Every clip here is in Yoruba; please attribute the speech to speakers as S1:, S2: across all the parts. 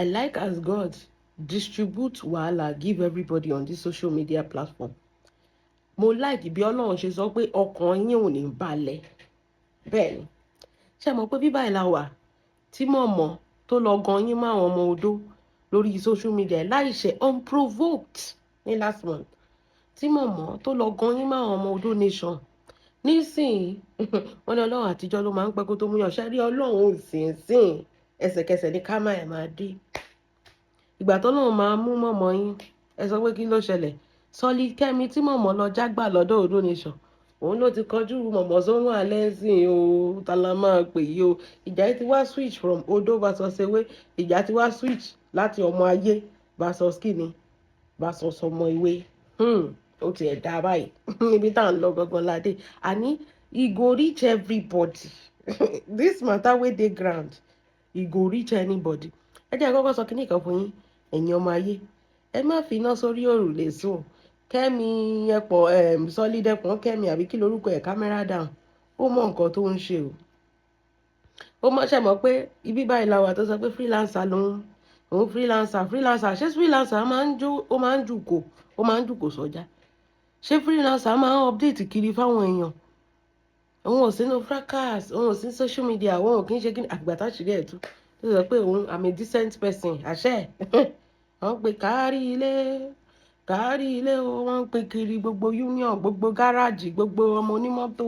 S1: I like as God distribute wahala give everybody on this social media platform. Mo like bí Ọlọ́run ṣe sọ pé ọkàn yín ò ní balẹ̀. Bẹ́ẹ̀ ni, ṣé mọ̀ pé bíbá ìlà wà tí mọ̀mọ́ tó lọ gan yín mọ́ àwọn ọmọ odó lórí social media láì ṣe unprovoked ní last month, tí mọ̀mọ́ tó lọ gan yín mọ́ àwọn ọmọ odó nation nísìnyí, wọ́n ní Ọlọ́run àtijọ́ ló máa ń pẹ́ kó tó mú yàn ṣe rí. Ọlọ́run ò sìn ẹsẹ̀kẹsẹ̀ ní ká má ẹ̀ máa dé. Ìgbà tó lóun máa mú mọ̀mọ́ yín, ẹ sọ pé kí ló ṣẹlẹ̀? Solid Kẹ́mi tí mọ̀mọ́ lọ jágbà lọ́dọ̀ odó nation, òun ló ti kọjú mọ̀mọ́ sórun alẹ́ sìn o. Ta la máa pè yí o? Ìjà yìí ti wá switch from odó versus ewé. Ìjà ti wá switch láti ọmọ ayé versus kíni, versus ọmọ ewé. Ó ti ẹ̀ dá báyìí. Níbi tá à ń lọ gangan ládé, àní e go reach everybody. This matter wey dey ground, e go reach anybody. Ẹ jẹ́ kọ́kọ́ sọ kíní kan fún yín, ẹ̀yin ọmọ ayé, ẹ má fi iná sórí òrùlé sùn. Kẹ́mi ẹ̀pọ̀, Solid ẹ̀pọ̀n Kẹ́mi, àbí kí lorúkọ ẹ̀, camera down, ó mọ nǹkan tó ń ṣe o. Ó mọ̀ ṣe mọ̀ pé ibi báyìí la wà tó sọ pé freelancer lòun, òun freelancer, freelancer. Ṣé freelancer máa ń jó, ó máa ń jùkò, ó máa ń jùkò sọ́jà? Ṣé freelancer máa ń update kiri fáwọn èèyàn? Òun ò sínú fracas, òun ò sí social media, òun ò kí ń ṣe kí àgbà táṣìírí ẹ̀ tú tó sọ pé òun, "I'm a decent person." Àṣẹ wọ́n pe kárí ilé, kárí ilé o. Wọ́n ń pe kiri gbogbo union, gbogbo gáràjì, gbogbo ọmọ onímọ́tò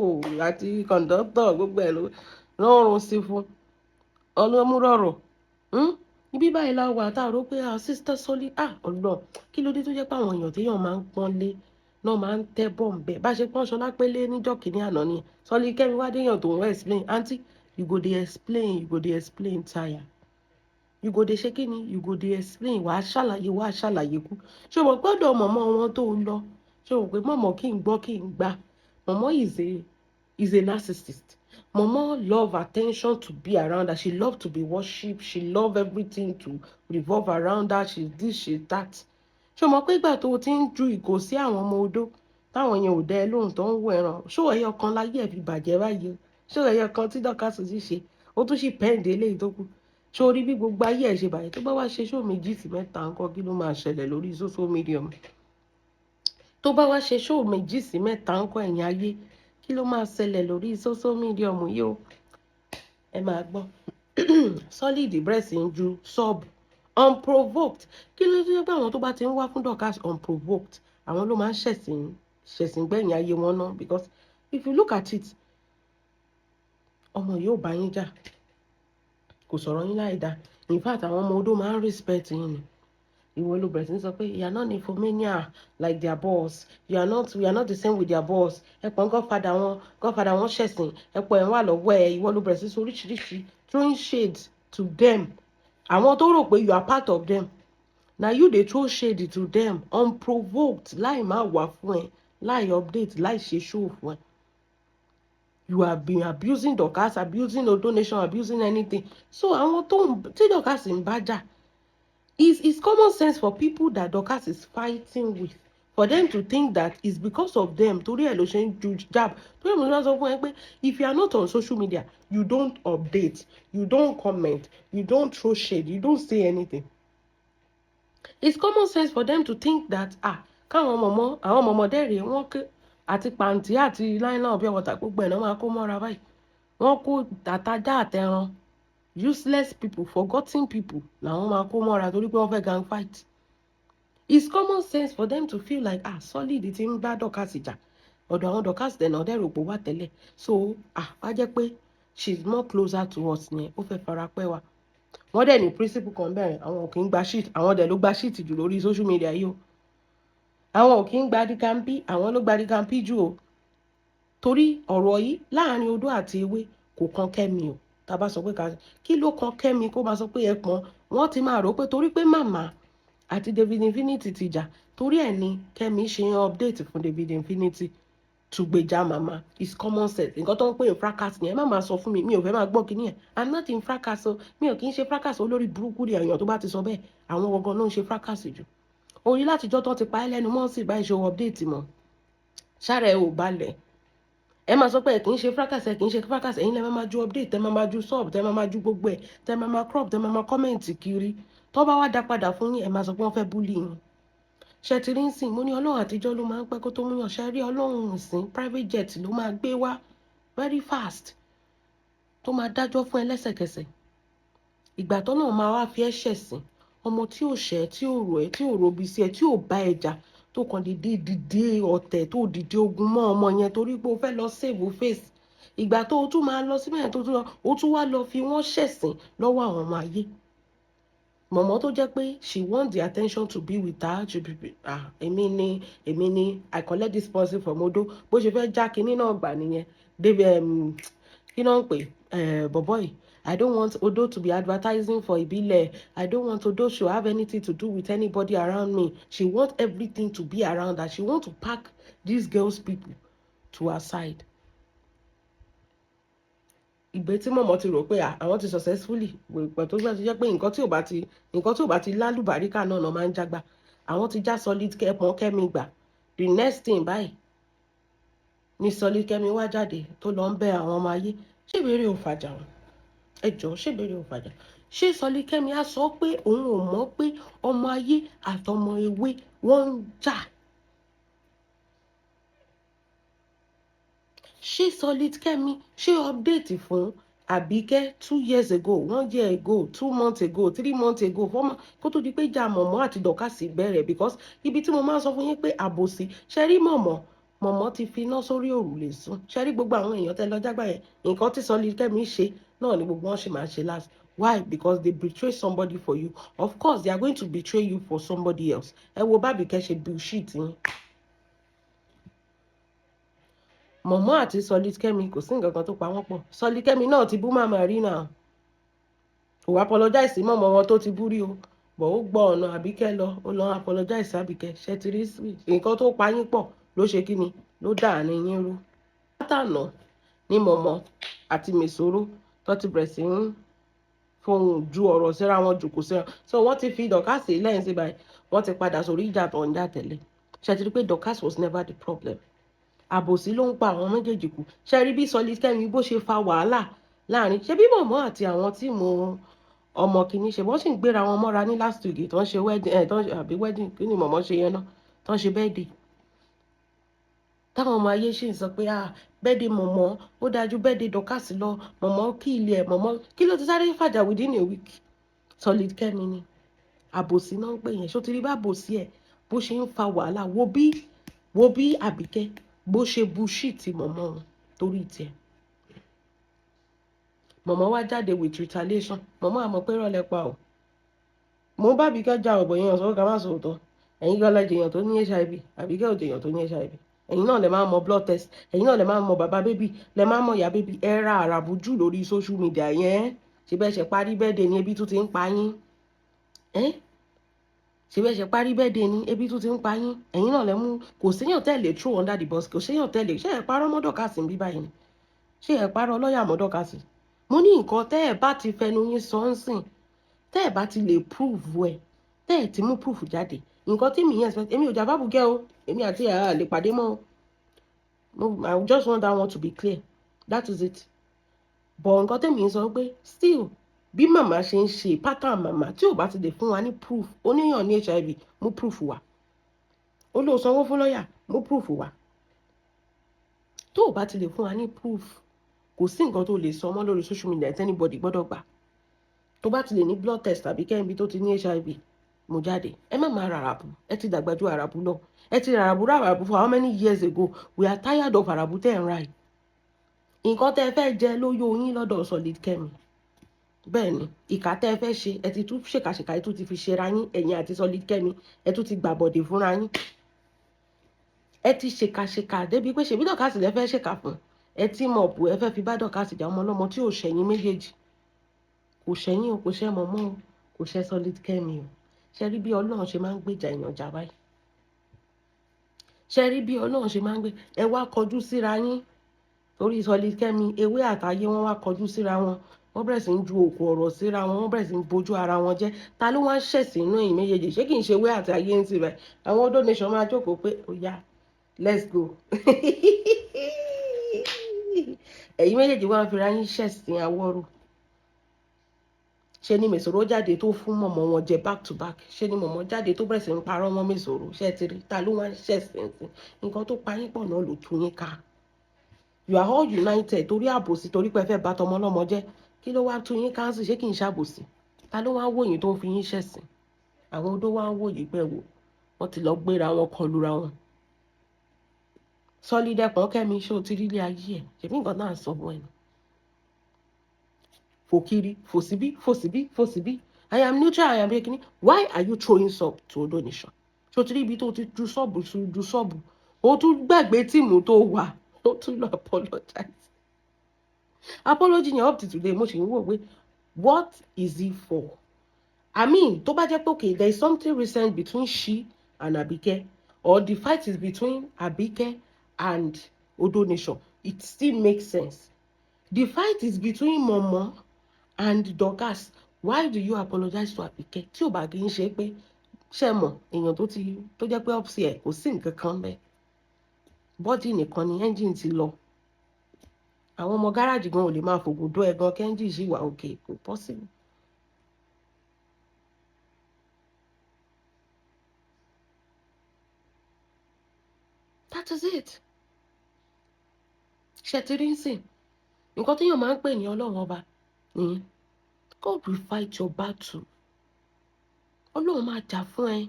S1: àti kọ̀ǹdọ́tọ̀, gbogbo ẹ̀ ló rọrùn sí fún ọlọ́múrọ̀rọ̀. Ibi báyìí la wà tá a rò pé, ah, sister Solid, ah, ọ̀nà kí ló dé tó jẹ́ pé àwọn èèyàn téèyàn máa ń pọ́n lé náà máa ń tẹ́ bọ̀m̀bẹ́ bá ṣe pọ́n Ṣọlá pélé níjọ́ kìíní àná ni Solid Kẹ́mi wá déèyàn tó ń explain. Aunty, you go dey explain, you go dey explain tire, you go dey ṣe kí ni, you go dey explain. Wàá ṣàlàyé, wàá ṣàlàyé kú. Ṣé o mọ̀ gbọ́dọ̀ mọ̀mọ́ wọn tó ń lọ? Ṣé o mọ̀ pé mọ̀mọ́ kí n gbọ́ kí n gbà? Mọ̀mọ́ is a narcissist. Mọ̀mọ́ love attention, to be around her. She love to be worshipped. She love everything to revolve around her. She this, she that. Ṣé o mọ̀ pé ìgbà tó o ti ń ju ìgò sí àwọn ọmọ odó, táwọn yẹn ò dẹ lóhùn, tó ń wọ ẹran, ṣó ẹyọ kan láyé ẹ̀ fi bàjẹ́ báyìí o? Ṣó ẹyọ kan tí Dorcas ti ṣe, ó tún sì pẹ́ǹdé eléyìí tó kù. Ṣó rí bí gbogbo ayé ẹ̀ ṣe bàjẹ́? Tó bá wá ṣe show 2 sí 3 ńkọ́, kí ló máa ṣẹlẹ̀ lórí social media? Tó bá wá ṣe show 2 sí 3 ńkọ́, ẹ̀yìn ayé, kí ló máa ṣẹlẹ̀ lórí social media yìí o? Ẹ máa gbọ́, Solid breast ń ju sub unprovoked. Kí ló dé pé àwọn tó bá ti ń wá fún Dorcas unprovoked, àwọn ló máa ń ṣẹ̀sìn, ṣẹ̀sìn gbẹ̀yìn ayé wọn náà? Because if you look at it, ọmọ yóò bá yín jà, kò sọ̀rọ̀ yín láì dáa. In fact, àwọn ọmọ odó máa ń respect yín ni. Ìwọ ló bẹ̀rẹ̀ sí ní sọ pé you are not nymphomania like their boss, you are not, we are not the same with their boss. Ẹ̀pọ̀n godfather wọn, godfather wọn ṣẹ̀sìn, ẹ̀pọ̀ ẹ̀ wà lọ́wọ́ ẹ̀. Ìwọ ló bẹ̀rẹ̀ sí sọ oríṣiríṣi, throwing shade to them. Àwọn tó rò pé you are part of them, na you dey throw shade to them unprovoked, láì má wà fún ẹ, láì update, láì ṣe show fún ẹ. You have been abusing Dorcas, abusing Odo Nation, abusing anything. So àwọn tó ń tí Dorcas ń bá jà, it's common sense for people that Dorcas is fighting with for them to think that it's because of them torí ẹ̀ ló ṣe ń ju jab. Torí ẹ̀ mo sọ fún ẹ pé if you are not on social media, you don't update, you don't comment, you don't throw shade, you don't say anything. It's common sense for them to think that, ah, káwọn mọ̀mọ́, àwọn mọ̀mọ́ dẹ́rẹ̀ wọ́n ké àti pàǹtí àti láìláà pure water, gbogbo ẹ̀ náà máa kó mọ́ra báyìí. Wọ́n kó àtajá àtẹran, useless people, forgotten people làwọn máa kó mọ́ra torí pé wọ́n fẹ́ gang fight. It's common sense for them to feel like, ah, Solid ti ń bá Dorcas jà, ọ̀dọ̀ àwọn Dorcas dẹ̀ náà dẹ̀rò pé wà tẹ́lẹ̀. So, ah, wá jẹ́ pé she is more closer to us ni, ó fẹ́ fara pẹ́ wa. Wọ́n dẹ̀ ní principle kan bẹ́ẹ̀, àwọn ò kí ń gba shit. Àwọn dẹ̀ ló gba shit jù lórí social media yìí o. Àwọn ò kí ń gba dikampi, àwọn ló gba dikampi jù o. Torí ọ̀rọ̀ yìí láàrin odó àti ewé kò kan Kẹ́mi o. Tá a bá sọ pé ká kí ló kan Kẹ́mi kó máa sọ pé ẹpọ̀n, wọ́n ti máa rò pé torí pé màmá àti David Infinity ti jà, torí ẹ̀ ni Kẹ́mi ṣe ń update fún David Infinity to gbèjà màmá. Is common sense. Nǹkan tó ń pè ní fracas yẹn, má máa sọ fún mi, mi ò fẹ́ máa gbọ́ kíní ẹ̀. I'm not in fracas o, mi ò kí ń ṣe fracas. Olórí burúkú ni èèyàn tó bá ti sọ bẹ́ẹ̀. Àwọn gangan ló ń ṣe fracas jù. Orí látijọ́ tó ti pa ẹ́ lẹ́nu mọ́ sí báyìí, ṣe update mọ́ ṣára ẹ ò balẹ̀. Ẹ máa sọ pé ẹ kì í ṣe fracas, ẹ kì í ṣe fracas. Ẹ̀yin lẹ máa máa ju update, ẹ máa máa ju sub, tẹ máa máa ju gbogbo ẹ, tẹ máa máa crop, tẹ máa máa comment kiri. Tó bá wá dá padà fún yín, ẹ máa sọ pé wọ́n fẹ́ bully yín. Ṣe ti rí nsìn? Mo ní Ọlọ́run àtijọ́ ló máa ń pẹ́ kó tó múyàn. Ṣe rí Ọlọ́run ìsìn? Private jet ló máa gbé wá very fast, tó máa dájọ́ fún ẹ lẹ́sẹ̀kẹsẹ̀. Ìgbà tó náà máa wá fi ẹ́ ṣẹ̀sìn, ọmọ tí ò ṣẹ̀, tí ò rò ẹ́, tí ò robi sí ẹ, tí ò bá ẹ jà, tó kàn dìde dìde ọ̀tẹ̀, tó dìde ogun mọ́ ọmọ yẹn torí pé o fẹ́ lọ save face. Ìgbà tó o tún máa lọ síbẹ̀ yẹn, tó tún lọ, o tún wá lọ fi wọ́n ṣẹ̀sìn lọ́wọ́ àwọn ọmọ ayé. Mọ̀mọ́ tó jẹ́ pé she want the attention to be with her, to be, ah, èmi ni, èmi ni, I collect this person from Odo. Bó ṣe fẹ́ já kinní náà gbà nìyẹn. David, kí náà ń pè bọ̀bọ̀ yìí? I don't want Odo to be advertising for Ibile. I don't want Odo to have anything to do with anybody around me. She want everything to be around her. She want to pack these girls people to her side. Ìgbé tí mọ̀mọ́ ti rò pé àwọn ti successfully pẹ̀ tó gbà tó jẹ́ pé nǹkan tí ò bá ti lálùbáríkà náà náà máa ń jágbá. Àwọn ti já Solid Kẹ́pọ̀n Kẹ́mi gbà. The next thing báyìí ní Solid Kẹ́mi wá jáde tó lọ ń bẹ àwọn ọmọ ayé. Ṣé ìbéèrè ò fàjà wọn? Ẹ jọ̀ọ́, ṣé ìbéèrè ò fàjà? Ṣé Solid Kẹ́mi á sọ pé òun ò mọ̀ pé ọmọ ayé àtọmọ ewé wọ́n ń jà? Ṣé Solid Kẹ́mi ṣé update fún Àbíkẹ́ 2 years ago, one year ago, 2 months ago, 3 months ago, 4 months, kó tó di pé ìjà mọ̀mọ́ àti Dọ̀kásì bẹ̀rẹ̀? Because ibi tí mo máa ń sọ fún yín pé àbòsí ṣe rí, mọ̀mọ́ mọ̀mọ́ ti fi iná sórí òrùlé sùn. Ṣe rí gbogbo àwọn èèyàn tẹ́ lọ jágbá yẹn, nǹkan tí Solid Kẹ́mi ṣe náà ni gbogbo wọn ṣe máa ṣe last. Why? Because they betray somebody for you. Of course they are going to betray you for somebody else. Ẹ wo bábìkẹ́ ṣe bullshit yín. Mọ̀mọ́ àti Solid Kẹ́mi, kò sí nǹkan kan tó pa wọ́n pọ̀. Solid Kẹ́mi náà ti bú màmá rí náà, kò apologize sí mọ̀mọ́ wọn tó ti bú rí o, bọ̀ ó gbọ́ ọ̀nà Àbíkẹ́ lọ, ó lọ apologize sí Àbíkẹ́. Ṣe ti rí nǹkan tó pa yín pọ̀ ló ṣe kí ni ló dà ní yín rú? Látànà ní mọ̀mọ́ àti mèsòrò tó ti bẹ̀rẹ̀ sí ń fohùn ju ọ̀rọ̀ síra wọn, jòkó síra, so wọ́n ti fi Dorkas lẹ́yìn sí báyìí, wọ́n ti padà sórí ìjà tó ń jà tẹ́lẹ̀. Ṣe ti rí pé Dorkas was never the problem? Àbòsí ló ń pa àwọn méjèèjì kù. Ṣe rí bí Solid Kẹ́mi bó ṣe fa wàhálà láàrin ṣe bí mọ̀mọ́ àti àwọn tí mo ọmọ kìíní ṣe, wọ́n sì ń gbéra wọn mọ́ra ní last week tó ń ṣe wedding ẹ̀, tó ń ṣe àbí wedding kí ni mọ̀mọ́ ṣe yẹn náà, tó ń ṣe birthday, táwọn ọmọ ayé ṣì ń sọ pé, ah, birthday mọ̀mọ́ ó dájú birthday Dorkas lọ, mọ̀mọ́ kí ilé ẹ̀, mọ̀mọ́ kí ló ti sáré fàjà within a week? Solid Kẹ́mi ni àbòsí náà ń pè yẹn. Ṣó ti rí bá àbòsí ẹ̀ bó ṣe ń fa wàhálà? Wo bí Àbíkẹ́ bó ṣe bullshit mọ̀mọ́ wọn torí tiẹ̀. Mọ̀mọ́ wá jáde with retaliation. Mọ̀mọ́ àmọ́ pé rọ́lẹ́ pa o, mo bá Àbíkẹ́ já ọ̀bọ̀ yẹn sọ ká má sòótọ́. Ẹ̀yin gan lẹ́jẹ̀ èèyàn tó ní HIV. Àbíkẹ́ ò jẹ́ èèyàn tó ní HIV. Ẹ̀yin náà lè máa mọ blood test, ẹ̀yin náà lè máa mọ bàbá baby, lè máa mọ ìyá baby. Ẹ ra àràbù jù lórí social media yẹn. Ṣe bẹ́ẹ̀ ṣe parí birthday ni ebi tún ti ń pa yín ẹ́? Ṣe bẹ́ẹ̀ ṣe parí birthday ni ebi tún ti ń pa yín? Ẹ̀yin náà lẹ mú. Kò séyàn tẹ̀lé throw under the bus, kò séyàn tẹ̀lé. Ṣé ẹ̀ parọ́ mọ́ Dorkas ń bí báyìí ni? Ṣé ẹ̀ parọ́ lọ́ọ̀yà mọ́ Dorkas? Mo ní nǹkan tẹ́ ẹ̀ bá ti fẹnu yín sọ ń sìn, tẹ́ ẹ̀ bá ti lè prove ẹ̀, tẹ́ ẹ̀ ti mú proof jáde, nǹkan tí mi expect, èmi ò jà fábùkẹ́ o, èmi àti ẹ̀ lè pàdé mọ́ o. I just want that one to be clear, that is it. But nǹkan tẹ́mi ń sọ pé still, bí màmá ṣe ń ṣe pattern màmá, tí ò bá ti lè fún wa ní proof, oníyàn ní HIV, mú proof wá. Ó lóò sanwó fún lọ́ọ̀yà, mú proof wá. Tó o bá ti lè fún wa ní proof, kò sí nǹkan tó lè sọ mọ́ lórí social media tí anybody gbọ́dọ̀ gbà. Tó bá ti lè ní blood test tàbí kẹ́hìnbí tó ti ní HIV, mo jáde. Ẹ má máa ràràbù, ẹ ti dàgbà ju àràbù lọ. Ẹ ti ràràbù ràràbù for how many years ago? We are tired of àràbù tẹ́ ẹ̀ ń ra yìí. Nǹkan tẹ́ ẹ fẹ́ jẹ ló yó yín lọ́dọ̀ Solid Kẹ́mi. Bẹ́ẹ̀ ni, ìkà tẹ́ ẹ fẹ́ ṣe, ẹ ti tún ṣèkàṣèkà, ẹ tún ti fi ṣera yín. Ẹ̀yin àti Solid Kẹ́mi, ẹ tún ti gbàbọ̀dè fúnra yín. Ẹ ti ṣèkàṣèkà débi pé ṣèbí Dorkas lẹ fẹ́ ṣèkà fún. Ẹ tí mọ̀ bù, ẹ fẹ́ fi bá Dorkas jà, ọmọ ọlọ́mọ tí ò ṣẹ̀yìn méjèèjì. Kò ṣẹ̀yìn o, kò ṣẹ́ mọ̀mọ́ o, kò ṣẹ́ Solid Kẹ́mi o. Ṣe rí bí Ọlọ́run ṣe máa ń gbèjà èèyàn jà báyìí? Ṣe rí bí Ọlọ́run ṣe máa ń gbé? Ẹ wá kọjú síra yín torí Solid Kẹ́mi. Ewé àtayé wọn wá kọjú síra wọn, wọ́n bẹ̀rẹ̀ sí ń ju òkú ọ̀rọ̀ síra wọn, wọ́n bẹ̀rẹ̀ sí ń bojú ara wọn jẹ́. Ta ló wá ń ṣẹ̀sìn inú ẹ̀yìn méjèèjì? Ṣé kì í ṣe ewé àti ayé ń tirẹ̀? Àwọn Odo Nation máa jókòó pé ó yá, let's go. Ẹ̀yin méjèèjì wá ń fira yín ṣẹ̀sìn awọ́rò. Ṣe ni Mèsòrò jáde tó fún mọ̀mọ́ wọn jẹ back to back. Ṣe ni mọ̀mọ́ jáde tó bẹ̀rẹ̀ sí ń parọ́ mọ́ Mèsòrò. Ṣe ti rí ta ló wá ń ṣẹ̀sìn sí? Nǹkan tó pa yín pọ̀ náà ló tú yín ká. You are all united torí àbòsí, torí pé ẹ fẹ́ bà tọmọ ọlọ́mọ jẹ́. Kí ló wá tú yín ká sí? Ṣé kì í ṣàbòsí? Ta ló wá ń wò yín tó ń fi yín ṣẹ̀sìn? Àwọn odó wá ń wò yín pẹ́ wò wọ́n ti lọ gbéra wọn kọlura wọn. Solid Ẹpọ̀n Kẹ́mi, ṣé o ti rí ilé ayé ẹ̀? Ṣèbí nǹkan náà sọ fún ẹ ni. Fò kiri, fò síbí, fò síbí, fò síbí. I am neutral, I am breaking. Why are you throwing sub to Odo Nation? Ṣé o ti rí ibi tó ti ju sub ju sub? O tún gbàgbé team tó wà. O tún lọ apologize. Apology yẹn, up to today, mo sì ń wò pé what is it for? I mean, tó bá jẹ́ pé okay, there is something recent between she and Abike, or the fight is between Abike and Odo Nation, it still makes sense. The fight is between Momo and Dorcas. Why do you apologize to Abike? Tí ò bá kí ń ṣe pé ṣe mọ̀ èèyàn tó ti tó jẹ́ pé upstairs kò sí nǹkan kan bẹ́ẹ̀, body nìkan ni engine ti lọ. Àwọn ọmọ gáràjì gan ò lè máa fògùn dó ẹ gan kẹ́ńjì sì wà òkè, kò possible. That is it. Ṣe ti rí nsìn nǹkan téèyàn máa ń pè ní Ọlọ́run Ọba nìyẹn. God will fight your battle. Ọlọ́run máa jà fún ẹ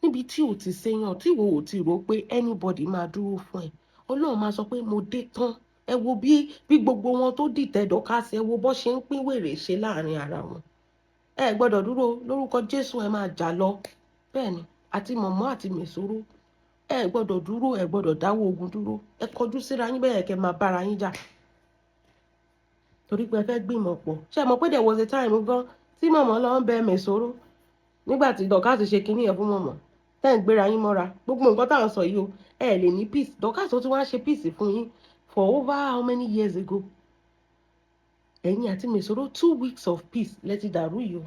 S1: níbi tí ò ti séyàn, tí ìwọ ò ti rò pé anybody máa dúró fún ẹ. Ọlọ́run máa sọ pé mo dé tán. Ẹ wo bí gbogbo wọn tó dìtẹ̀ Dorcas, ẹ wo bó ṣe ń pín wèrè ṣe láàrin ara wọn. Ẹ gbọ́dọ̀ dúró lórúkọ Jésù, ẹ máa jà lọ. Bẹ́ẹ̀ ni àti mọ̀mọ́ àti Mèsòrò, ẹ gbọ́dọ̀ dúró, ẹ gbọ́dọ̀ dáwọ́ ogun dúró. Ẹ kọjú síra yín bẹ́ẹ̀ kẹ́ máa bára yín jà torí pé ẹ fẹ́ gbìmọ̀ pọ̀. Ṣé ẹ mọ̀ pé there was a time gan tí mọ̀mọ́ lọ ń bẹ Mèsòrò nígbà tí Dorcas ṣe kinní yẹn fún mọ̀mọ́, tẹ́ ń gbéra yín mọ́ra? Gbogbo nǹkan tá à ń sọ yìí o, ẹ lè ní peace. Dorcas tó tún wá ṣe peace fún yín for over how many years ago, ẹ̀yin àti Mèsòrò, 2 weeks of peace lẹ ti dàrú yìí o.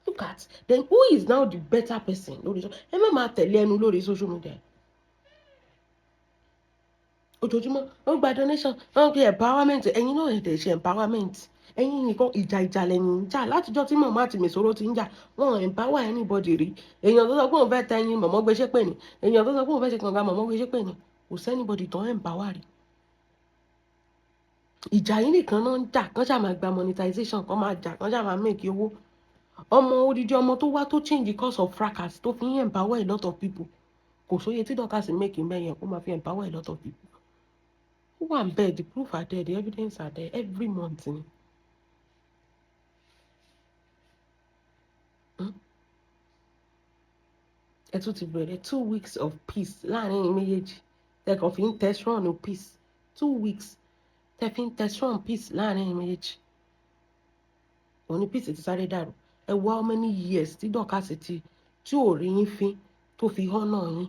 S1: Look at then, who is now the better person lórí? Ẹ má máa tẹ̀lé ẹnu lórí social media ojoojúmọ́. Ó gba donation, ó ń pe empowerment. Ẹ̀yin náà ẹ̀ dẹ̀ ṣe empowerment. Ẹ̀yin nìkan ìjà ìjà lẹ́yìn ń jà látijọ́ tí mọ̀mọ́ àti Mèsòrò ti ń jà. Wọn empower anybody rí. Èèyàn tó sọ pé òun fẹ́ tẹyin, mọ̀mọ́ gbé ṣépè ní. Èèyàn tó sọ pé òun fẹ́ ṣe kànga, mọ̀mọ́ gbé ṣépè ní. Kò sí anybody tó ń empower rí. Ìjà yìí nìkan náà ń jà, kán ṣáà máa gba monetization, kán máa jà, kán ṣáà máa make owó. Ọmọ odidi ọmọ tó wá tó change the course of fracas, tó fi ń empower a lot of people, kò sóye tí Dorcas make ń bẹ́yẹn kó máa fi empower a lot of people. Ó wà ń bẹ́ẹ̀, the proof are there, the evidence are there every month ni. Ẹ tún ti bẹ̀rẹ̀ 2 weeks of peace láàrin yín méjèèjì, tẹ kàn fi ń test run peace. 2 weeks tẹ fi ń test run peace láàrin yín méjèèjì, òun ni peace ti sáré dàrú. Ẹ wo how many years tí Dorcas ti tí ò rí yín fín tó fi họ́nà yín.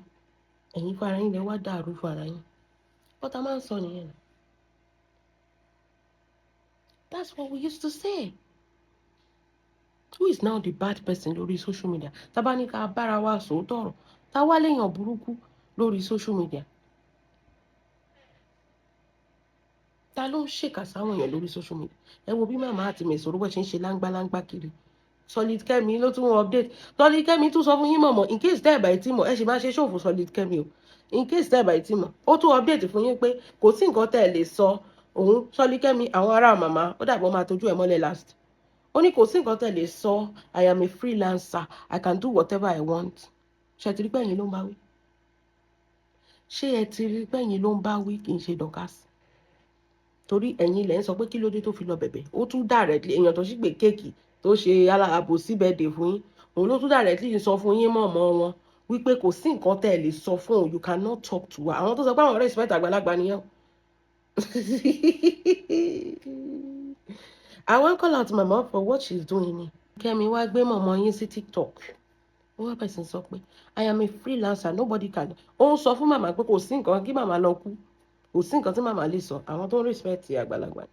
S1: Ẹ̀yin fara yín lẹ wá dàrú fara yín. Bọ́tà máa ń sọ nìyẹn. That's what we used to say. Who is now the bad person lórí social media? Tá bá ní ká bára wa sòótọ́ ọ̀rọ̀, tá wá léèyàn burúkú lórí social media? Ta ló ń ṣèkà sáwọn èèyàn lórí social media? Ẹ wo bí màmá àti Mèsòrò bó ṣe ń ṣe láńgbáláńgbá kiri. Solid Kẹ́mi ló tún update. Solid Kẹ́mi tún sọ fún yín mọ̀mọ́, in case tẹ́ ẹ̀ bá ti mọ̀, ẹ sì máa ṣe ṣòfò. Solid Kẹ́mi o, in case tẹ́ ẹ̀ bá ti mọ̀, ó tún update fún yín pé kò sí nǹkan tẹ́ ẹ lè sọ òun. Solid Kẹ́mi, àwọn ará màmá, ó dàbí wọ́n máa tójú ẹ̀ mọ́lẹ̀ last. Ó ní kò sí nǹkan tẹ́ ẹ lè sọ. I am a freelancer, I can do whatever I want. Ṣé ti rí pé ẹ̀yin ló ń bá wí? Ṣé ẹ ti rí pé ẹ̀yin ló ń bá wí, kì í ṣe Dorcas? Torí ẹ̀yin lẹ̀ ń sọ pé kí ló dé tó fi lọ bẹ̀bẹ̀. Ó tún directly, èèyàn tó sì gbé cake tó ṣe aláàbò síbẹ̀dẹ̀ fún yín, òun ló tún directly sọ fún yín mọ̀mọ́ wọn wípé kò sí nǹkan tẹ́ ẹ lè sọ fún òun, you cannot talk to her. Àwọn tó sọ pé àwọn respect àgbàlagbà nìyẹn. I wan call out mama for what she's doing ni. Kẹ́mi wá gbé mọ̀mọ́ yín sí TikTok, ó wá bẹ̀sẹ̀ sọ pé I am a freelancer, nobody can. Ó ń sọ fún màmá pé kò sí nǹkan kí màmá lọ kú, kò sí nǹkan tí màmá lè sọ. Àwọn tó ń respect àgbàlagbà,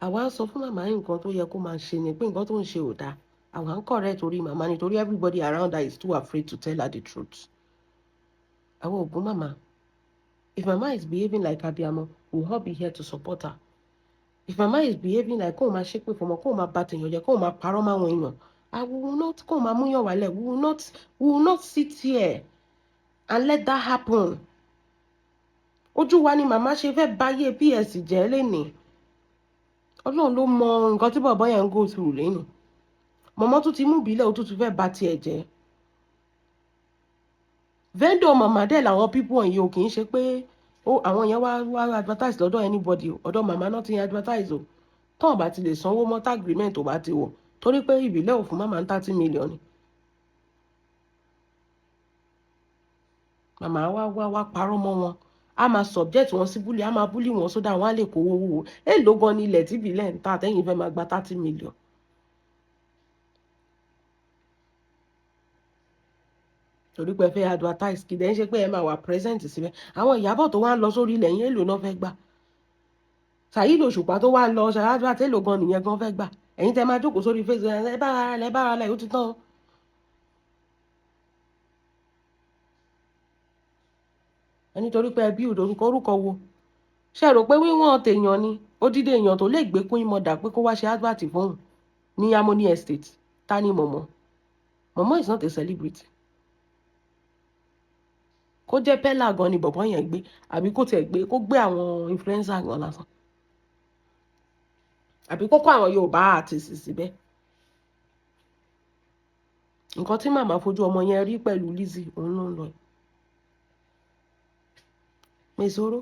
S1: àwa ń sọ fún màmá nǹkan tó yẹ kó máa ṣe ni pé nǹkan tó ń ṣe ò dáa. Àwa ń correct orí màmá nítorí everybody around her is too afraid to tell her the truth. Àwọn ò bú màmá. If mama is behaving like abiyamọ, we will all be here to support her. If mama is behaving like kóun máa ṣépè fọmọ, kóun máa bà tèèyàn jẹ́, kóun máa parọ́ máwọn èèyàn, I will not, kóun máa múyàn wálẹ̀, we will not sit here and let that happen. Ojú wa ni màmá ṣe fẹ́ báyé PS jẹ́ lénìí. Ọlọ́run ló mọ nǹkan tí bàbá yẹn ń go through lénìí. Mọ̀mọ́ tún ti mú ìbílẹ̀, ó tún ti fẹ́ bà tiẹ̀ jẹ́. Vendor màmá dẹ̀ làwọn people wọ̀nyí o. Kì í ṣe pé ó àwọn yẹn wá wá advertise lọ́dọ̀ anybody o. Ọ̀dọ̀ màmá náà ti ń advertise o. Tọ́n bá ti lè sanwó mọ́, tá agreement ò bá ti wọ̀, torí pé ìbílẹ̀ ò fún màmá ní 30 million ni. Màmá wá wá wá parọ́ mọ́ wọn, a máa subject wọn sí bully, a máa bully wọn sódà wọn á lè kówó wò. Èèló gan ni ilẹ̀ tí ìbílẹ̀ ń ta àtẹ̀yìn fẹ́ máa gba 30 million? Torí pé ẹ fẹ́ advertise, kì í dẹ́ ń ṣe pé ẹ máa wà present síbẹ̀. Àwọn Ìyábọ̀ tó wá ń lọ sórí ilẹ̀ yẹn, èèlò náà fẹ́ gbà? Saheed Òṣùpá tó wá ń lọ ṣe advert, èèlò gan nìyẹn gan fẹ́ gbà? Ẹ̀yin tẹ́ máa jókòó sórí Facebook, ẹ bá ara lẹ̀, bá ara lẹ̀, ó ti tán. Ẹ nítorí pé ẹ bí orúkọ, orúkọ wo ṣe rò pé wíwọ́n tèèyàn ni? Odidi èèyàn tó lè gbé Queen Mother pé kó wá ṣe advert fóun ní Harmony Estate, ta ni mọ̀mọ́? Mọ̀mọ́ is not a celebrity. Kó jẹ́ pẹ́lá gan ni bọ̀bọ́ yẹn gbé, àbí kó tiẹ̀ gbé, kó gbé àwọn influencer gan lásán, àbí kó kó àwọn Yorùbá artist síbẹ̀. Nǹkan tí màmá fojú ọmọ yẹn rí pẹ̀lú Lizzy, òun ló ń lọ yìí. Mèsòrò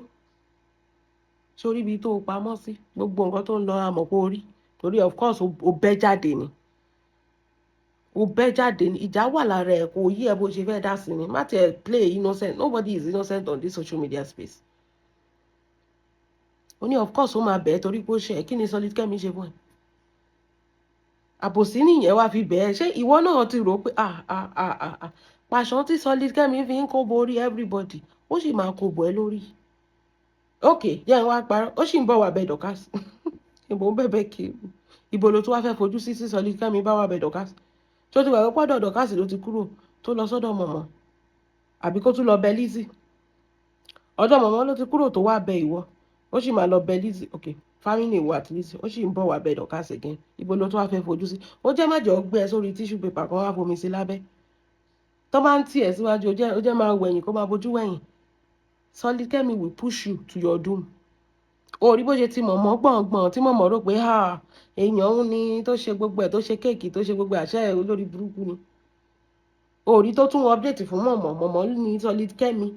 S1: sórí ibi tó o pamọ́ sí, gbogbo nǹkan tó ń lọ, àmọ́ kó rí, torí of course o bẹ́ jáde ni, o bẹ́ jáde ni. Ìjà wà lára ẹ̀, kò yí ẹ bó ṣe fẹ́ dá sí ni. Má tiẹ̀ play innocent. Nobody is innocent on this social media space. Ó ní of course ó máa bẹ̀ẹ́ torí pé ó ṣe ẹ̀. Kí ni Solid Kẹ́mi ṣe fún ẹ? Àbòsí nìyẹn wá fi bẹ̀ẹ́. Ṣé ìwọ náà ti rò ó pé ah ah ah ah ah, pàṣán tí Solid Kẹ́mi fi ń kó borí everybody, ó sì máa kó bọ̀ ẹ́ lórí? Ok, jẹ́ ẹ wá parọ́, ó sì ń bọ̀ wá bẹ Dorcas. Ìbò ń bẹ̀bẹ̀ kí ibo ló tún wá fẹ́ fojú sí sí Solid Kẹ́mi bá wà bẹ Dorcas? Tó ti wà pé pọ́dọ̀ Dorcas ló ti kúrò tó lọ sọ́dọ̀ mọ̀mọ́, àbí kó tún lọ bẹ Lizzy? Ọ̀dọ̀ mọ̀mọ́ ló ti kúrò tó wá bẹ ìwọ, ó sì máa lọ bẹ Lizzy. Ok, family ìwọ àti Lizzy, ó sì ń bọ̀ wá bẹ Dorcas again. Ibo ló tún wá fẹ́ fojú sí? Ó jẹ́ má jẹ́ ó gbé ẹ sórí tissue paper kan wá fomi sí lábẹ́ tó bá ń tì ẹ́ síwájú. Ó jẹ́ máa wẹ̀yìn, kó máa bójú wẹ̀yìn. Solid Kẹ́mi will push you to your doom. Ó rí bó ṣe ti mọ̀mọ́ gbọ̀ngbọ̀n, tí mọ̀mọ́ rò pé ha, èèyàn ń ní tó ṣe gbogbo ẹ̀, tó ṣe cake, tó ṣe gbogbo àṣẹ, olórí burúkú ni. Ó rí tó tún update fún mọ̀mọ́. Mọ̀mọ́ ní Solid Kẹ́mi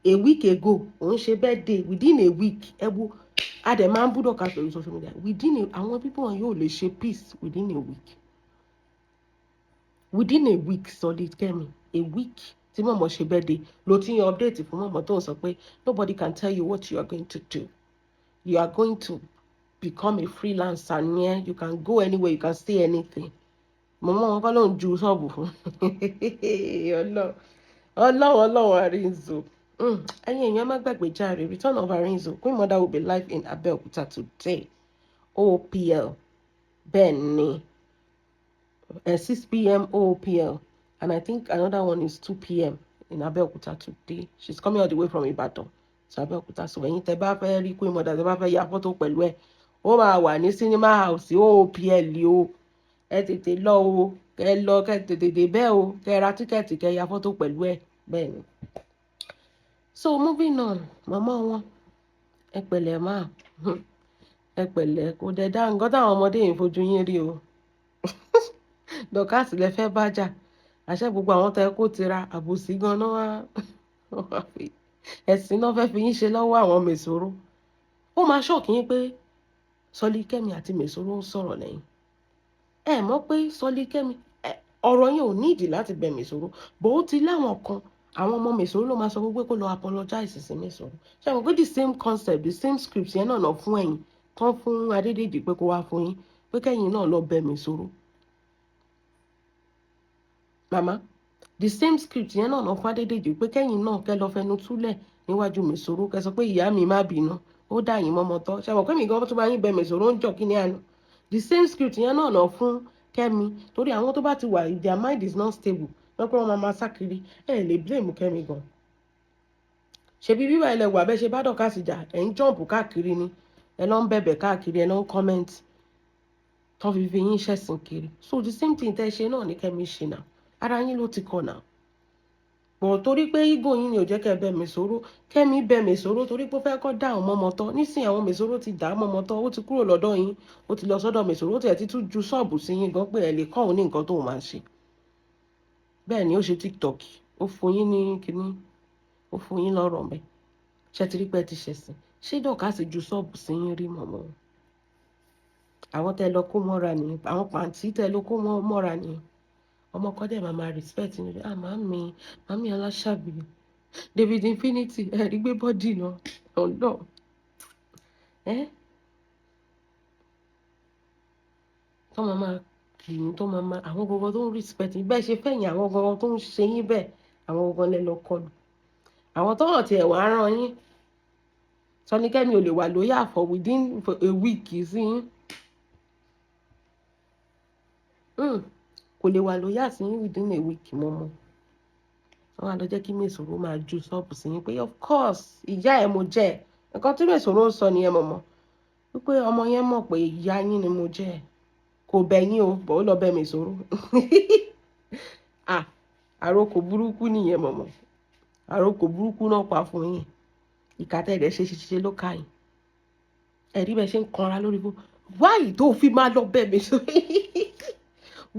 S1: a week ago òun ṣe birthday. Within a week, ẹ wo, a dẹ̀ máa ń bú Dorcas lórí social media. Within a, àwọn people wọn yóò lè ṣe peace within a week. Within a week, Solid Kẹ́mi, a week tí mọ̀mọ́ ṣe birthday ló ti yan update fún mọ̀mọ́ tó ń sọ pé nobody can tell you what you are going to do, you are going to become a freelancer ní, you can go anywhere, you can say anything. Mọ̀mọ́ wọn kọ́ ló ń ju ṣọ́ọ̀bù fún. Ọlọ́run, Ọlọ́run, Ọlọ́run, Arinzo. Ẹ̀yin èèyàn, má gbàgbé jàre, return of Arinzo. Queen Mother will be live in Abeokuta today, OPL. Bẹ́ẹ̀ ni, 6 p.m. OPL, and I think another one is 2 p.m. in Abeokuta today. She's coming all the way from Ibadan to Abeokuta. So ẹ̀yin tẹ́ bá fẹ́ rí Queen Mother, tẹ́ bá fẹ́ ya fọ́tò pẹ̀lú ẹ̀, ó máa wà ní cinema house OPL o. Ẹ tètè lọ o, kẹ lọ, kẹ tètè dé bẹ́ẹ̀ o, kẹ ra ticket, kẹ ya fọ́tò pẹ̀lú ẹ̀. Bẹ́ẹ̀ ni. So moving on, màmá wọn, ẹ pẹ̀lẹ́ máa, ẹ pẹ̀lẹ́. Kò dẹ̀ dá nǹkan táwọn ọmọdé yìí fojú yín rí o. Dorcas lẹ fẹ́ bá jà, àṣẹ gbogbo àwọn tẹ kó tira àbòsí ganan wá, ẹ̀sìn náà fẹ́ fi yín ṣe lọ́wọ́ àwọn mèsòrò. Ó máa shock yín pé Sọlí Kẹ́mi àti mèsòrò ń sọ̀rọ̀ lẹ́yìn. Ẹ mọ̀ pé Sọlí Kẹ́mi, ọ̀rọ̀ yẹn ò nídìí láti bẹ mèsòrò bó. Ó ti láwọn kan, àwọn ọmọ mèsòrò ló máa sọ pé kó lọ apologize sí mèsòrò. Ṣé àwọn pé the same concept, the same script yẹn náà lọ fún ẹ̀yin tán fún Adédèjì pé kó wá fún yín pé kẹ́yìn náà lọ bẹ mèsòrò? Màmá, the same script yẹn náà lọ fún Adédèjì pé kẹ́yìn náà kẹ́ lọ fẹnu túlẹ̀ níwájú mèsòrò, kẹ́ sọ pé ìyá mi, má bínú, ó dà yín mọ́mọ́ tọ́. Ṣé àwọn kẹ́mi gan tó bá yín bẹ mèsòrò ń jọ kí ni àná? The same script yẹn náà lọ fún Kẹ́mi, torí àwọn tó bá ti wà, if their mind is not stable, wọ́n pé wọ́n máa máa sá kiri. Ẹ lè blame Kẹ́mi gan. Ṣebí bíbá ilẹ̀ wà bẹ́ẹ̀ ṣe bá Dorcas jà, ẹ̀ ń jump káàkiri ni. Ẹ lọ ń bẹ̀bẹ̀ káàkiri, ẹ lọ ń comment tó fi yín ṣẹ̀sìn kiri. So the same thing tẹ́ ṣe náà ní Kẹ́mi ṣe náà, ara yín ló ti kọ̀ náà bọ̀, torí pé ego yín ni ò jẹ́ kẹ́ ẹ bẹ Mèsòrò. Kẹ́mi bẹ Mèsòrò torí pé ó fẹ́ kọ́ dá àwọn mọ́mọ́ tọ́. Nísìnyí àwọn Mèsòrò ti dá mọ́mọ́ tọ́, ó ti kúrò lọ́dọ̀ yín, ó ti lọ sọ́dọ̀ Mèsòrò. Ó tiẹ̀ ti tún ju sub sí yín gan pé ẹ lè kọ́ òun ní nǹkan tóun máa ṣe. Bẹ́ẹ̀ ni ó ṣe TikTok, ó fún yín ní kinní, ó fún yín lọ́rọ̀ mẹ́. Ṣé ti rí pé ẹ ti ṣẹ̀sìn? Ṣé Dorcas ju sub sí yín rí mọ̀mọ́? Àwọn tẹ́ lọ kó mọ́ra nìyẹn, àwọn pàǹtí tẹ́ lọ kó mọ́ra nìyẹn. Ọmọ kan dẹ̀ máa respect ní, ah, màmí, màmí aláṣàbí, David Infinity, ẹ rí gbé body náà ọ̀dọ́ ẹ tó máa kì í, tó máa àwọn gbogbo tó ń respect yín bẹ́ẹ̀ ṣe fẹ̀yìn, àwọn gbogbo tó ń ṣe yín bẹ́ẹ̀, àwọn gbogbo lẹ lọ kọlù, àwọn tó hàn tiẹ̀ wá rán yín. Sọnikẹ́mi ò lè wà loyal for within for a week sí yín. Kò lè wà loyal sí yín within a week mọ́mọ́. Wọ́n á lọ jẹ́ kí Mèsòrò máa ju sub sí yín pé of course ìyá ẹ̀ mo jẹ́. Nǹkan tí Mèsòrò ń sọ nìyẹn mọ̀mọ́, wípé ọmọ yẹn mọ̀ pé ìyá yín ni mo jẹ́. Kò bẹ̀ yín o, bọ̀ ó lọ bẹ̀ Mèsòrò. Ah, àròkò burúkú nìyẹn mọ̀mọ́, àròkò burúkú náà pa fún yín. Ìkà tẹ́ ẹ̀ ṣe ṣe ló ká yín. Ẹ̀rí bẹ́ẹ̀ ṣe ń kanra lórí fún. Why tó fi máa lọ bẹ̀ Mèsòrò?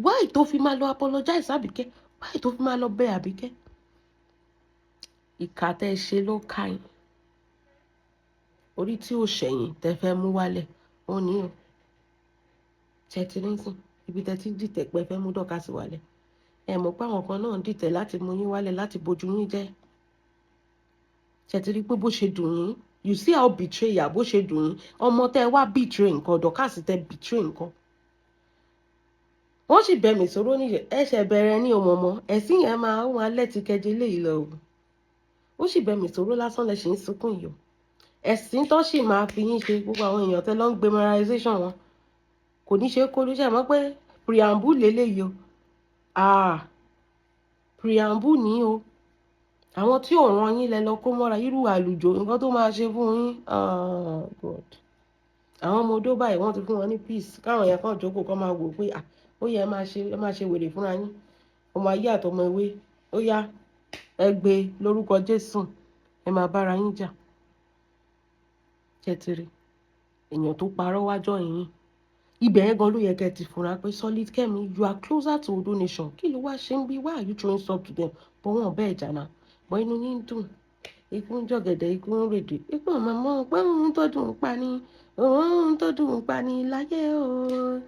S1: Why tó fi máa lọ apologize Àbíkẹ́? Why tó fi máa lọ bẹ̀ Àbíkẹ́? Ìkà tẹ́ ẹ ṣe ló ká yín. Orí tí ò ṣẹ̀yìn tẹ́ fẹ́ mú wálẹ̀ ó ní o ṣètìlẹ́sìn ibi tẹ́ ti ń dìtẹ̀ pé fẹ́ mú Dorcas wálẹ̀. Ẹ mọ̀ pé àwọn kan náà ń dìtẹ̀ láti mú yín wálẹ̀, láti bojú yín jẹ́. Ṣètìlí pé bó ṣe dùn yín, you see how betrayal, bó ṣe dùn yín. Ọmọ tẹ́ wá betray nǹkan, Dorcas tẹ́ betray nǹkan, wọ́n sì bẹ̀ mí sọ̀rọ̀ níṣẹ́ ẹ̀ṣẹ̀ bẹ̀rẹ̀ ní ọmọọmọ ẹ̀sìn yẹn máa ń wọn alẹ́ ti kẹjẹ léyìí lọ o. Ó sì bẹ̀ mí sọ̀rọ̀ lásán lẹ̀ ṣì ń sunkún yìí o. Ẹ̀sìn tó sì máa fi yín ṣe, gbogbo àwọn èèyàn tẹ́ lọ ń glamourization wọn kò ní ṣe é kó ló ṣe mọ́ pé preamble lélẹ́yìí o. Ah, preamble ní o. Àwọn tí ò ràn yín lẹ lọ kó mọ́ra, irú àlùjọ nǹkan tó máa ṣe fún yín. Ah, God, àwọn ọmọ odó báyìí, wọ́n ti fún wọn ní peace, káwọn yẹn kàn jókòó, kọ́ máa wò pé ah, ó yẹ ẹ máa ṣe wèrè fúnra yín. Ọmọ ayé àtọmọ ewé, ó yá, ẹ gbé lórúkọ Jésù, ẹ máa bára yín jà. Ṣètìrì èèyàn tó parọ́ wájọ́ yín ibẹ̀ yẹn gan ló yẹ kẹ́ ẹ ti fura pé Solid Kẹ́mi, you are closer to Odo Nation. Kí ló wá ṣe ń bí? Why are you throwing sub to them? But wọn bẹ́ẹ̀ jà náà bọ́, inú yín dùn. Ikú ń jọ̀gẹ̀dẹ̀, ikú ń rèdè, ikú màmá pé òun tó dùn pa ni, òun tó dùn pa ni láyé o.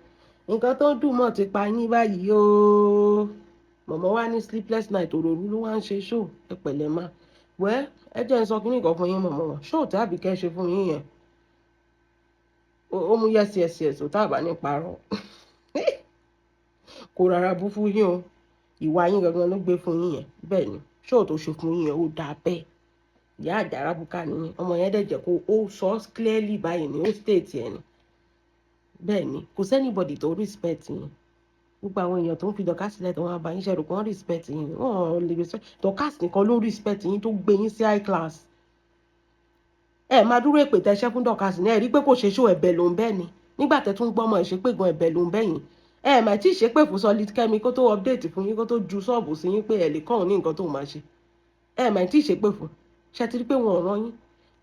S1: Nǹkan tó dùn mọ́ ti pa yín báyìí o. Mọ̀mọ́ wá ní sleepless night, òròrú ló wá ń ṣe show. Ẹ pẹ̀lẹ́ má wẹ́, ẹ jẹ́ ń sọ kí nìkan fún yín mọ̀mọ́. Wọn show tí Àbíkẹ́ ṣe fún yín yẹn, ó mú yes, ò tá àbá ní parọ́, kò rárá bú fún yín o. Ìwà yín gangan ló gbé fún yín yẹn. Bẹ́ẹ̀ ni show tó ṣe fún yín yẹn, ó dáa bẹ́ẹ̀. Ìyá àjàrà bùkà nìyẹn. Ọmọ yẹn dẹ̀ jẹ́ kó ó sọ clearly báyìí ni, ó state ẹ̀ ni. Bẹ́ẹ̀ ni kò sí anybody tó respect yín. Gbogbo àwọn èèyàn tó ń fi Dorcas sílẹ̀ tó wọn bá yín ṣẹ̀rù kó respect yín, wọ́n lè respect. Dorcas nìkan ló respect yín, tó gbé yín sí high class. Ẹ máa dúró èpè tẹ́ṣẹ́ fún Dorcas ní, ẹ rí pé kò ṣe ṣó, ẹ̀bẹ̀ ló ń bẹ́ ni. Nígbà tẹ́ tún gbọ́mọ ìṣépè gan, ẹ̀bẹ̀ ló ń bẹ́ yín. Ẹ mà tí ì ṣépè fún Solid Kẹ́mi kó tó update fún yín, kó tó ju sub sí yín pé ẹ lè kọ́ òun ní nǹkan tó máa ṣe. Ẹ mà tí ì ṣépè fún. Ṣe ti rí pé wọn ò rán yín?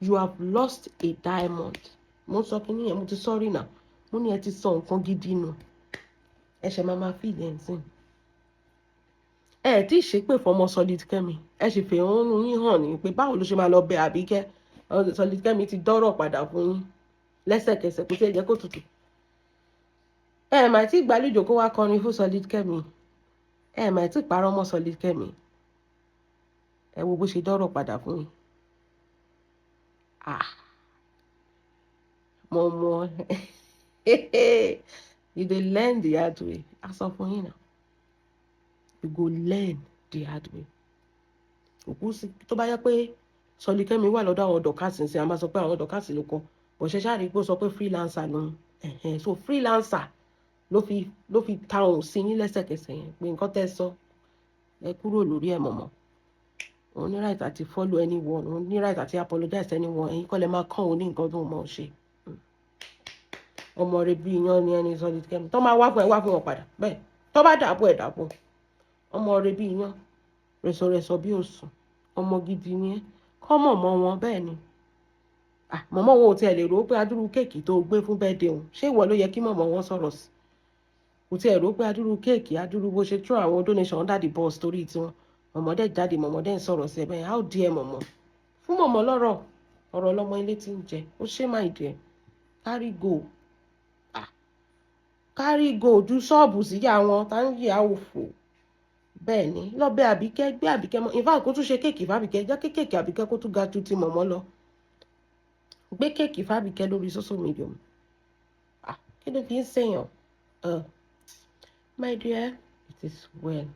S1: You have lost a diamond. Mo ń sọ kí nìyẹn, mo ti sọ́rí náà, mo ní ẹ ti sọ nǹkan gidi nù. Ẹ ṣe máa fi ilẹ̀ ń sìn. Ẹ tí ì ṣépè fọmọ Solid Kẹ́mi, ẹ sì fi òun yín hàn ní pé báwo ló ṣe máa lọ bẹ Àbíkẹ́. Solid Kẹ́mi ti dọ́rọ̀ padà fún yín lẹ́sẹ̀kẹsẹ̀, kò sí ẹ̀jẹ̀ kó tutù. Ẹ mà tí gbàlejò kó wá kọrin fún Solid Kẹ́mi. Ẹ mà tí parọ́ mọ́ Solid Kẹ́mi. Ẹ wo bó ṣe dọ́rọ̀ padà fún yín. Ah, mo mọ, you dey learn the hard way. A sọ fún yín náà, you go learn the hard way. Òkú sí tó bá yẹ pé Solid Kẹ́mi wà lọ́dọ̀ àwọn Dorcas ń sìn, a máa sọ pé àwọn Dorcas ló kọ bó ṣe ṣáà rí pé ó sọ pé freelancer lòun. So freelancer ló fi ta òun sí yín lẹ́sẹ̀kẹsẹ̀ yẹn pé nǹkan tẹ́ sọ, ẹ kúrò lórí ẹ̀ mọ̀mọ́. Òun ní right àti follow anyone, òun ní right àti apologize anyone. Ẹ̀yin kọ́ lẹ máa kọ́ òun ní nǹkan tó mọ̀ ṣe. Ọmọ rẹ bí iyán ni ẹni sọ di kẹ́mi tó máa wá fún ẹ, wá fún wọn padà. Bẹ́ẹ̀ tó bá dàbò ẹ̀ dàbò. Ọmọ rẹ bí iyán, rẹ̀sọ̀rẹ̀sọ̀ bí òsùn, ọmọ gidi ni ẹ. Kọ́ mọ̀mọ́ wọn bẹ́ẹ̀ ni. Mọ̀mọ́ wọn ò tiẹ̀ lè rò ó pé adúrú cake tó gbé fún birthday òun, ṣé ìwọ ló yẹ kí mọ̀mọ́ wọn sọ̀rọ̀ sí? Kò tiẹ̀ rò ó pé adúrú cake, adúrú bó ṣe throw àwọn donation under the bus torí tiwọn. Mọ̀mọ́ dẹ̀ jáde, mọ̀mọ́ dẹ̀ ń sọ̀rọ̀ sí ẹ bẹ́ẹ̀. How dare mọ̀mọ́? Fún mọ̀mọ́ lọ́rọ̀, ọ̀rọ̀ lọ́mọ ilé tí ń jẹ. Ó ṣe máa dẹ̀ carry go. Ah, carry go ju ṣọ́ọ̀bù síyá wọn tá ń yà òfò. Bẹ́ẹ̀ ni, lọ́bẹ̀ Àbíkẹ́, gbé Àbíkẹ́ mọ́. In fact, kó tún ṣe cake fábíkẹ́, jẹ́ kí cake Àbíkẹ́ kó tún ga ju ti mọ̀mọ́ lọ. Gbé cake fábíkẹ́ lórí social media. Ah, kí ló fi ń ṣèyàn? My dear, it is well.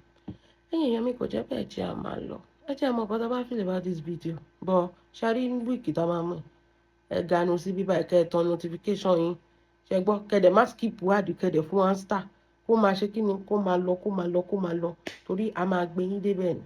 S1: Ẹ̀yin èèyàn mi, kò jẹ́ bẹ́ẹ̀, jẹ́ a máa lọ. Ẹ jẹ́ àmọ́ nǹkan tó bá feel about this video. But ṣárí week tá máa mú ẹ ganu sí bíbá ẹ, kẹ́ ẹ tan notification yín. Ṣe gbọ́? Kẹ́dẹ̀ má skip wádìí, kẹ́dẹ̀ fún one star, kó máa ṣe kí ni, kó máa lọ, kó máa lọ, kó máa lọ, torí a máa gbé yín débẹ̀ ni.